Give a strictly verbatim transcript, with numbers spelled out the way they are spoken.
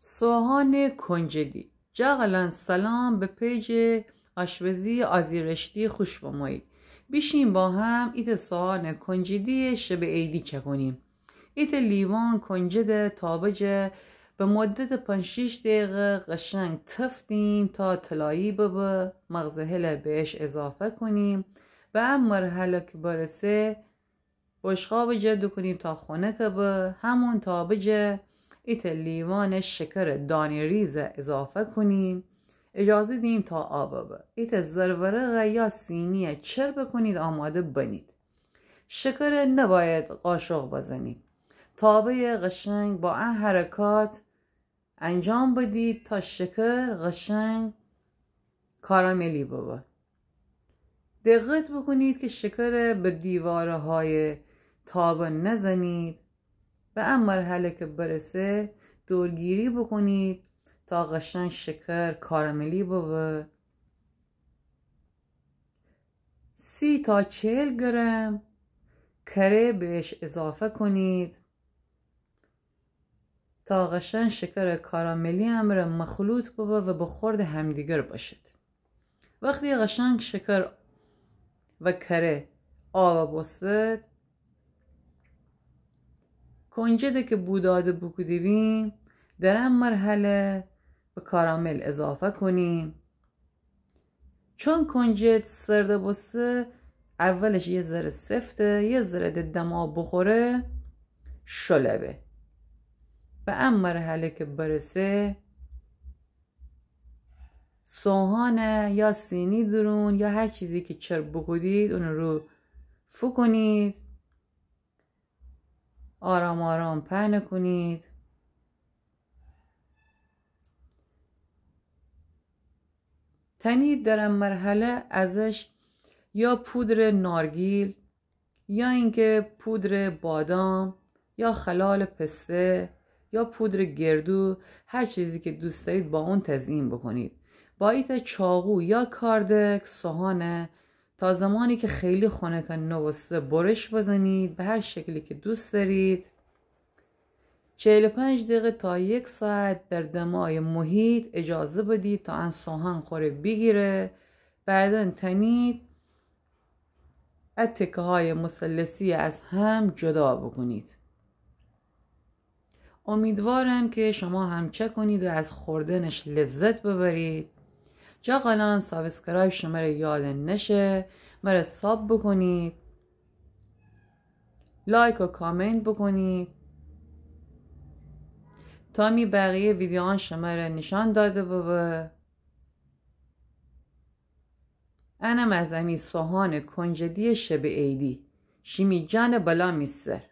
سوهان کنجدی. جغلان سلام، به پیج آشپزی آزی رشتی خوش بمویید. بیشیم با هم ایته سوهان کنجدی شب عیدی چکونیم. ایته لیوان کنجد تابه جه به مدت پنج شیش دقیقه قشنگ تفتیم تا طلایی ببه، مغز هله بهش اضافه کنیم. به ا مرحله که برسه، بشقاب جه دوکونیم تا خنک به، همون تابه جه ایته لیوان شکر دانه ریز اضافه کنیم. اجازه دیم تا آب به. ایته زرورق یا سینی چرب کنید، آماده بنید. شکر نباید قاشق بزنید. تابه قشنگ با ا حرکات انجام بدید تا شکر قشنگ کاراملی ببه. دقت بکنید که شکر به دیواره‌های تابه نزنید. به ا مرحله که برسه، دورگیری بکنید تا قشنگ شکر کاراملی ببه. سی تا چهل گرم کره بهش اضافه کنید تا قشنگ شکر کاراملی امره مخلوط ببه و به خورد همدیگر بشید. وقتی قشنگ شکر و کره آب بوستد، کنجده که بوداده بوکودیم در ا مرحله به کارامل اضافه کنیم. چون کنجد سرد بوسته، اولش یه ذره سفته، یه ذره ده دما بخوره، شله به. به ا مرحله که برسه، سوهانه یا سینی درون یا هر چیزی که چرب بکودید، اون رو فوکنید. آرام آرام پهنه کنید. تنید در ا مرحله ازش یا پودر نارگیل، یا اینکه پودر بادام، یا خلال پسته، یا پودر گردو، هر چیزی که دوست دارید با اون تزیین بکنید. با ایتا چاقو یا کاردک سوهانه تا زمانی که خیلی خنک نوسته برش بزنید، به هر شکلی که دوست دارید. چهل و پنج دقیقه تا یک ساعت در دمای محیط اجازه بدید تا ان سوهان خوره بیگیره. بعداً تنید ا تکه‌های مثلثی از هم جدا بکنید. امیدوارم که شما هم چکنید و از خوردنش لذت ببرید. جغلان سابسکرایب شمره یاد نشه، مره ساب بکنید، لایک و کامنت بکنید تا می بقیه ویدیوان شمره نشان داده ببه. انم از امی سوهان کنجدی شب عیدی. شیمی جان بلا می سر.